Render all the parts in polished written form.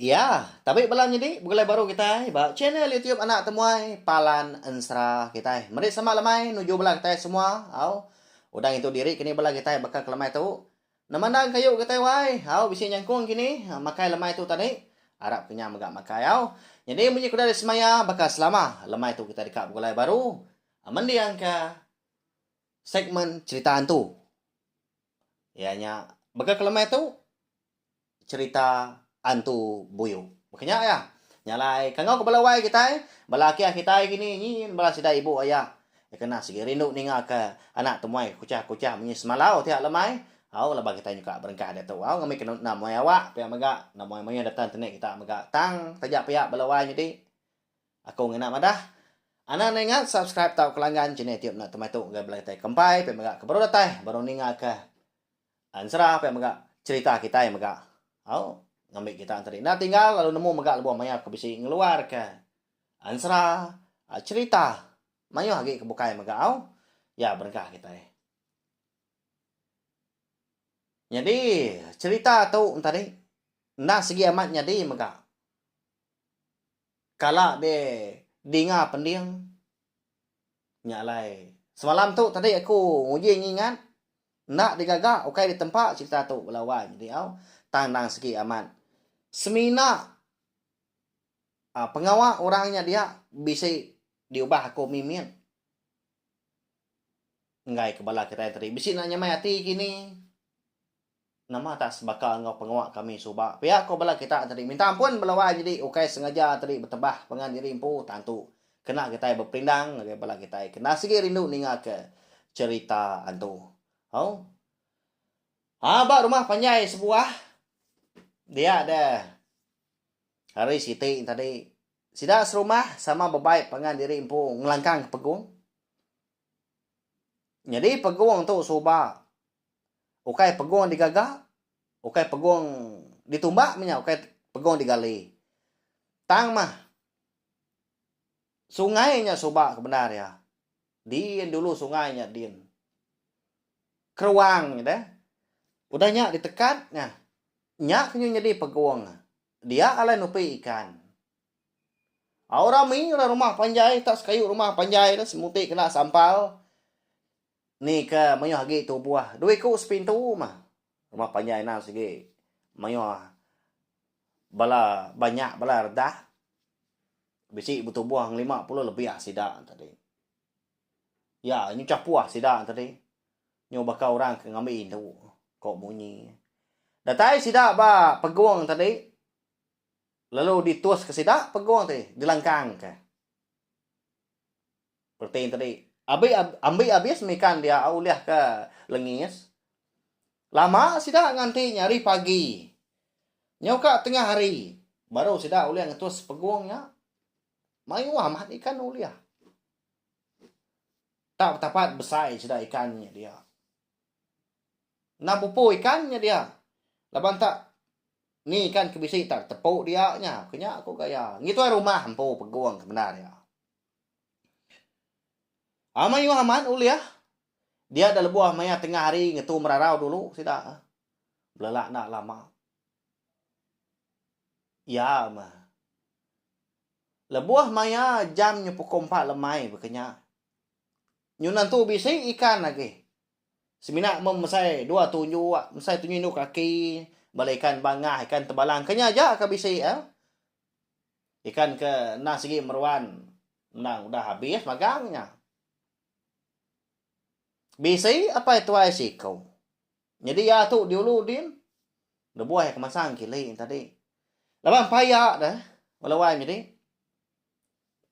Iya, tabi bala nyadi begulai baru kitai ba channel YouTube Anak Temuai Palan Ensera kitai. Meri selamat lemai nuju bala kitai semua au. Udah ngintu diri kini bala kitai baka ke lemai tu. Nemandang kayu kitai wai au bisi nyangkung kini makai lemai tu tadi. Arap ke nya mega makai au. Nyadi munyi ke udah disemaya baka selama lemai tu kitai deka begulai baru mendingka segmen cherita antu. Iya nya baka ke lemai tu cherita antu buyu. Baka nya iya. Nya alai kangau ke bala wai kitai, bala akih kitai kini nyin bala sida ibu aya kena sigi rindu ninga ke anak temuai kuchah-kuchah munyi semalau tiap lemai. Au laban kitai nyuka berengkah diatu. Au ngambi ke enda muai awak pia mega enda muai mayuh data internet kita mega. Tang taja pia bala wai nyadi aku ngena madah anang enda ingat subscribe tauka langgan channel YouTube enda temai tu ngagai bala kitai ke empai pia mega ke baru datai baru ninga ke Ensera pia mega cherita kitai mega. Au ngambi kita enteri enda tinggal lalu nemu mega lebuh maya ke bisi ngeluarka ensera cherita mayuh agi ke bukai mega au. Ya berengkah kitai. Nyadi cherita tu entadi enda sigi amat nyadi mega. Kala deh dinga pending Nya alai, semalam tu tadi aku nguji ngingat enda digaga ukai ditempa cherita tu bala wai nyadi au tang endang sigi amat. Semina aaa pengawa orang nya dia bisi diubah aku mimit enggai ke bala kitai tadi bisi enda nyamai ati kini. Nama tak sebaka enggau pengawa kami suba. Pia ko bala kita tadi. Minta ampun bala wai nyadi ukai sengaja tadi betebah pangan diri empu tang tu kena kitai beperindang ngagai bala kitai kena sigi rindu ninga ke cherita antu. Au. Ha ba rumah panjai sebuah dia deh hari siti tadi sida serumah sama bebai pangan diri empu ngelangkang ke pegung. Nyadi pegung tu suba Ukai pegung digaga, ukai pegung ditumbak meh nya, ukai pegung digali. Tang mah sungai nya suba ke bendar iya. Din dulu sungai nya din. Keruang nya deh. Udah nya ditekat nya. Nya ke nyadi pegung. Dia alai nupi ikan. Au rami orang rumah panjai tak sekayu rumah panjai dah semuti kena sampal. Ni ke mayuh agi tubuh dua iku sepintu mah. Rumah panjai endang sigi mayuh bala banyak bala redah bisi betubuh 50 lebih sida tadi. Ya nyu chapuh sida tadi. Nyu baka orang ke ngambi indu ko munyi. Datai sida ba pegung tadi lalu ditus ke sida pegung ti dilangkang ke. Reti tadi, abi ambi abis mih ikan dia ulih ke lengis. Lama sida nganti nya hari pagi. Nyau ka tengah hari baru sida ulih ngetus pegung nya. Mayuh amat ikan ulih. Tak betapat besai sida ikan nya dia. Enda pupu ikan nya dia. Laban tak ni ikan ke bisi tak tepu dia nya. Ke nya ku gaya. Ngi tuai rumah empu pegung ke bendar iya. Aa mayuh amat ulih. Dia da lebuh maya tengah hari ngetu merarau dulu sida. Belelak enda lama. Iya mah. Lebuh maya jam nyu pukul empat lemai baka nya. Nyu nentu bisi ikan agi. Semina meh mesai dua tunjuk, mesai tunjuk indu kaki, bala ikan bangah, ikan tebalang ke nya aja ke bisi eh. Ikan ke endang sigi meruan endang udah habis magang nya. Bisi apai tuai siku. Nyadi iya tu diulu din lebuh iya ke masang kili tadi. Laban paya deh bala wai nyadi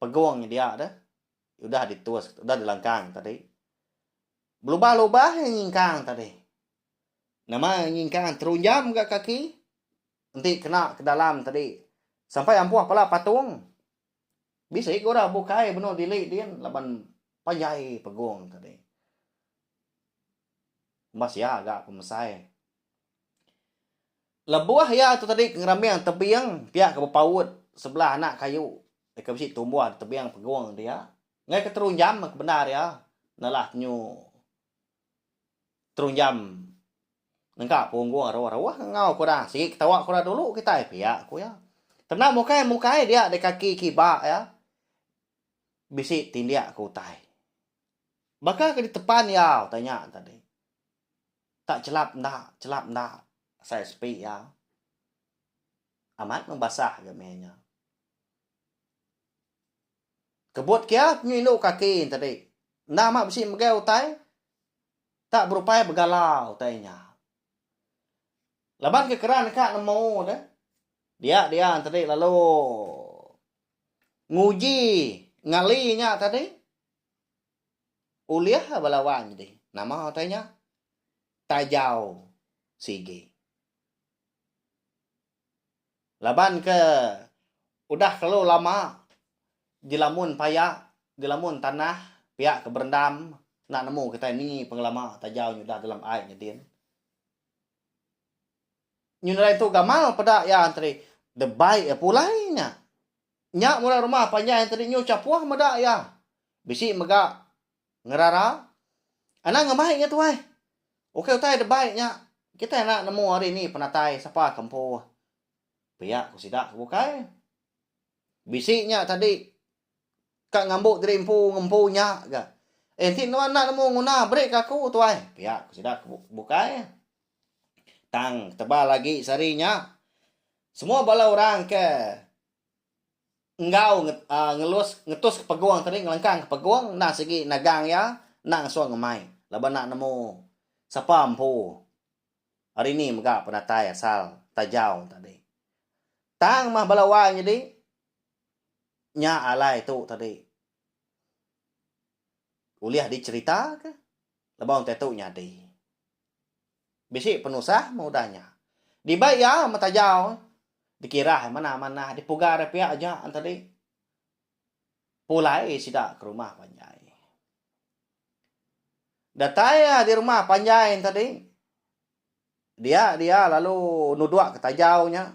pegung nyedia deh udah ditus udah dilangkang tadi. Belubah-lubah iya nyingkang tadi. Nama nyingkang terunjam ga kaki enti kena ke dalam tadi sampai ampuh pala patung. Bisi ga orang bukai benung dili din laban panjai pegung tadi. Umbas iya ga pemesai. Lebuh iya tu tadi ke ngerambing tebing pia ke bepaut sebelah anak kayu ke bisi tumbuh tebing pegung dia. Enggai ke terunjam ke bendar iya nelah nyu terunjam nengka punggung aruh-aruh enggau ku orang sigi ketawa ku orang dulu kitai pia ku iya. Tenda mukai mukai dia di kaki kiba iya bisi tindik ke utai. Baka ke ditepan iya utai nya tadi. Tak chelap enda, chelap enda asai sepi iya. Amat meh basah ga meh nya. Kebut kia nyu indu kaki tadi. Enda amat bisi megai utai tak berupai begala utai nya. Laban ke keran ka nemu deh. Dia dia tadi lalu nguji ngali nya tadi. Ulih bala wang nyadi. Nama utai nya? Tajau sigi. Laban ke udah kelalu lama dilamun paya, dilamun tanah pia ke berendam enda nemu kitai ni pengelama tajau nya udah dalam ai nyedin. Nyu nadai tu gamal peda iya enteri debai iya pulai nya. Nya mula rumah panjai enteri nyu chapuh meda iya. Bisi mega ngerara. Anang ngemai nya tuai. Ukai utai debai nya. Kitai enda nemu ari ni penatai sapa ke empu. Pia ku sida ke bukai. Bisi nya tadi ka ngambu diri empu ngempu nya ga. Eh enti nuan enda nemu nguna beri ka aku tuai. Pia ku sida ke bukai. Tang tebal agi sehari nya semua bala orang ke enggau ngelus ngetus ke pegung tadi ngelengkang ke pegung enda sigi nagang iya enda ngasuh ngemai laban enda nemu sapa empu ari ni mega penatai asal tajau tadi. Tang mah bala wai nyadi nya alai tu tadi ulih dicerita ke lebuh utai tu nyadi. Bisi penusah meh udah nya. Dibai iya meh tajau dikirah manah-manah dipugar pia aja tadi. Pulai sida ke rumah panjai. Datai iya di rumah panjai tadi dia dia lalu nuduk ke tajau nya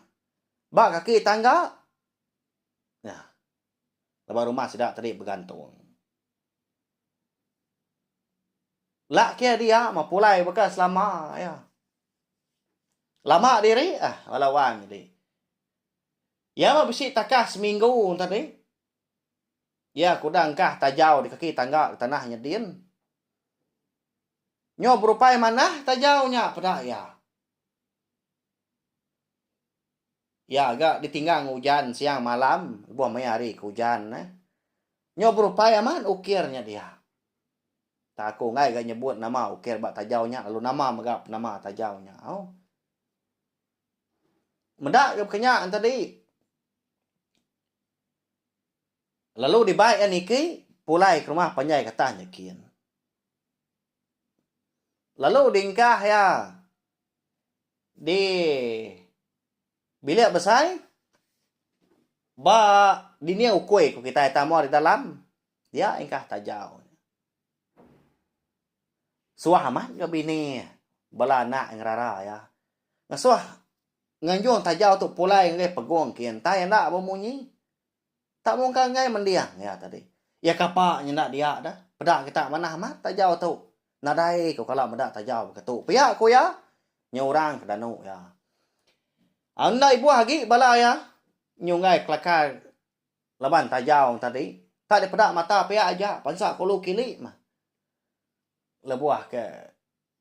ba kaki tangga nya laban rumah sida tadi begantung. Lak kia dia mah pulai baka selama iya. Lama diri ah bala wang jadi. Iya mah bisi takah seminggu tadi. Iya ke udah engkah tajau di kaki tangga di tanah nyedin. Nyo berupai manah tajau nya peda iya. Iya ga ditinggang ujan siang malam lebuh maya hari ke ujan eh. Nyo berupai amat ukir nya dia. Tak aku enggai ga nyebut nama ukir ba tajau nya lalu nama mega penama tajau nya au. Meda ga bekenya tadi. Lalu dibai iya niki pulai ke rumah panjai ke atas nyekin. Lalu diengkah iya di bilik besai ba dinding ukui ku kitai tama di dalam dia engkah tajau. Suah amat ga bini bala anak ngerara iya. Ngesuh nganjung tajau tu pulai ngagai pegong kin tai enda bemunyi. Tak mungkal enggai mending iya tadi. Iya kapa nyenda dia dah. Peda kita manah amat tajau tu. Nadai ku kala meda tajau baka tu. Pia ku iya. Nya orang ke danu iya. Enda ibuh agi bala iya nyunggai kelakar laban tajau tadi. Tak dipeda mata pia aja pansa kulu kili mah. Lebuh ke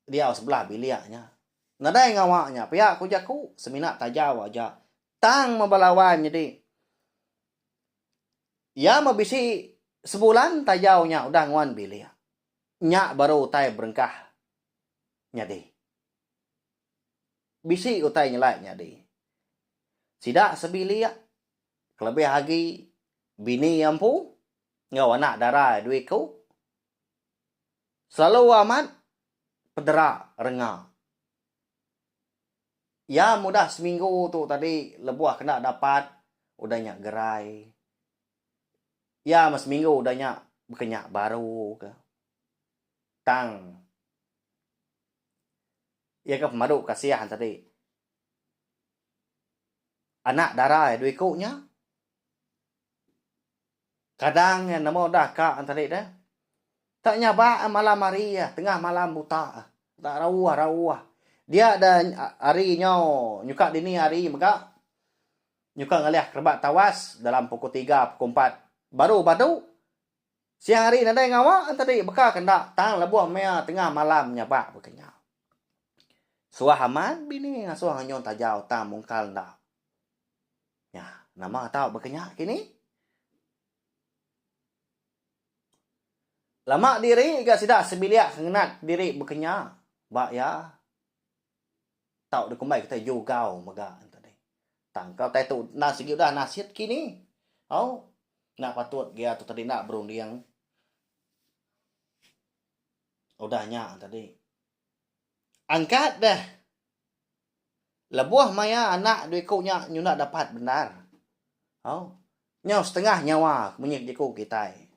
diau sebelah bilik nya. Nadai ngawa nya pia ku jaku semina tajau aja. Tang meh bala wan nyadi. Iya meh bisi sebulan tajau nya udah nguan bilik. Nya baru utai berengkah nyadi. Bisi utai nyelai nyadi. Sida sebilik kelebih agi bini iya empu enggau anak dara iya dua iku selalu amat pedera renga. Iya mudah seminggu tu tadi lebuh kena dapat udah nya gerai. Iya meh seminggu udah nya bekenya baru ke. Tang iya ke pemadu kasih tadi anak dara iya dua iku nya kadang iya nemu udah ka tadi deh. Tak nyabak malam hari tengah malam buta. Tak rauh-rauh. Dia da hari nyau nyuka dini hari mega. Nyuka ngalih kerebak tawas dalam pukul tiga pukul empat baru badu. Siang hari nadai ngawa tadi baka ke enda tang lebuh maya tengah malam nyabak baka nya. Suah amat bini ngasuh nganyung tajau tang mungkal enda. Nya nama tau baka nya kini? Lama diri ga sida sebilik ke ngenat diri baka nya ba iya. Tau dikumbai kitai jugau mega enti. Tang ka utai tu enda sigi udah nasit kini. Au enda patut gia tu tadi enda berunding. Udah nya tadi. Angkat deh. Lebuh maya anak dua iku nya nyunda dapat bendar. Au. Nyau setengah nyawa munyi jeku kitai.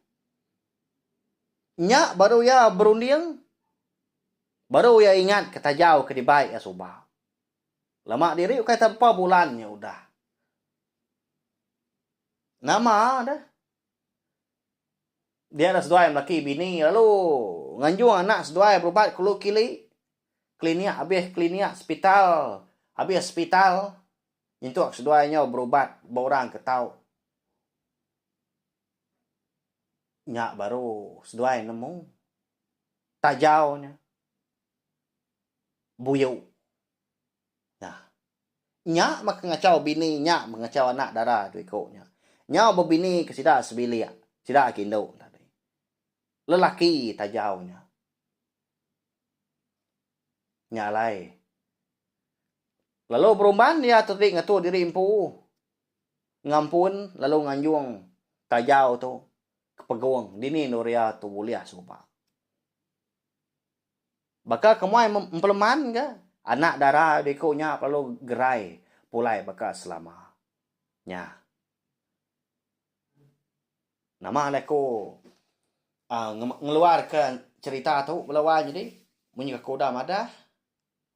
Nya baru iya berunding. Baru iya ingat ke tajau ke dibai iya suba. Lama diri ukai tempa bulan nya udah. Nama deh. Dia dah seduai melaki bini lalu nganjung anak seduai berubat kulu kili. Klinik habis klinik, sepital habis sepital. Nyentuk seduai nyau berubat ba orang ke tau. Nya baru seduai nemu tajau nya buyu. Nya. Nya meh ke ngachau bini nya meh ngachau anak dara tu iku nya. Nyau bebini ke sida sebilik, sida ke indu tadi. Lelaki tajau nya. Nya alai. Lalu berumban iya tu ti ngatur diri empu ngampun lalu nganjung tajau tu ke pegung dini endur iya tu bulih suba. Baka ke muai empeleman ke anak dara diku nya lalu gerai pulai baka selama. Nya. Nama alai aku uhh ngeluarka cherita tu bala wai nyadi munyi aku udah madah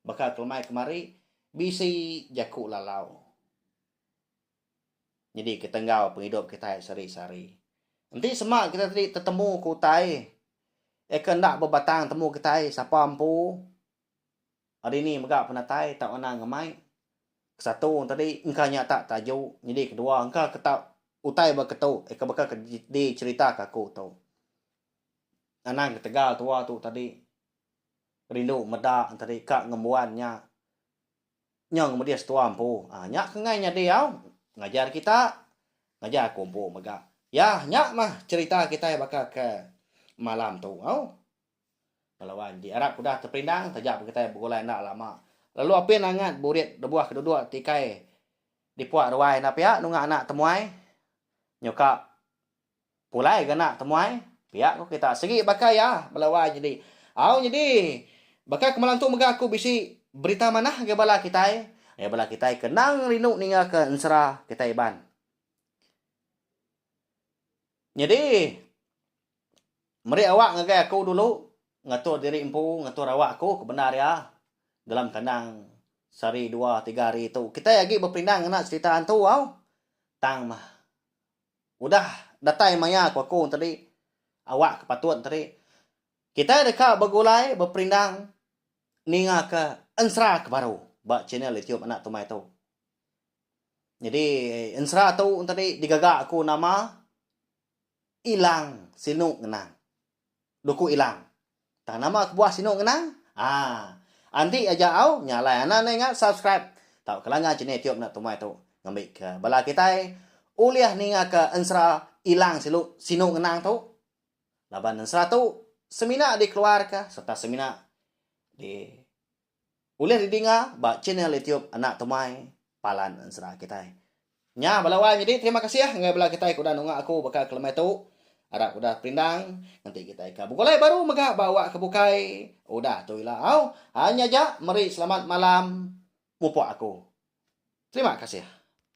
baka kelemai kemari bisi jaku lalau. Nyadi ke tenggau pengidup kitai sehari-sehari. Enti sema kitai tadi tetemu ke utai eka enda bebatang temu kitai sapa empu hari ni mega penatai tau anang ngemai. Kesatu tadi engka nya tak taju nyadi kedua engka ke tau utai ba ketu eka baka ke dicheritaka aku tu. Anang ketegal tua tu tadi rindu meda tadi ka ngembuan nya. Nyau ngemedis tua empu. Ha, nya ke enggai nyadi au. Ngajar kita, ngajar aku empu mega. Ya, nya mah cherita kitai baka ke malam tu au. Bala wan ji arap udah teperindang taja pun kitai begulai enda lama. Lalu apin angat burit lebuh ke duduk tikai dipuak ruai enda pia nunga anak temuai. Nyuka Pulai ga anak temuai, pia ko kita sigi baka iya bala wai nyadi. Au nyadi baka ke malam tu mega aku bisi berita manah ngagai bala kitai, ngagai bala kitai ke endang rindu ninga ke ensera kitai Iban. Nyadi meri awak ngagai aku dulu ngatur diri empu ngatur awak aku ke bendar iya dalam kandang sehari dua tiga hari tu. Kitai agi beperindang ngena cherita antu au tang mah Udah datai maya ku aku tadi awak ke patut tadi kitai deka begulai beperindang ninga ke ensera ke baru ba channel youtube anak tumai tu. Nyadi ensera tu tadi digaga aku nama Ilang Sinu Ngenang. Duku Ilang. Tang nama kebuah sinu ngenang? Aa. Anti aja au, nya alai anak enda ingat subscribe tauka langgan channel youtube enda tumai tu ngambika bala kitai ulih ningaka ensera Ilang silu sinu ngenang tu laban ensera tu semina dikeluarka sereta semina di Ulih didinga ba channel youtube Anak Tumai Palan Ensera Kitai. Nya bala wai nyadi terima kasih ngagai bala kitai ke udah nunga aku baka ke lemai tu. Arap udah perindang nganti kitai ka begulai baru mega ba awak ke bukai udah tu ila au. Nya aja meri selamat malam mupuk aku. Terima kasih.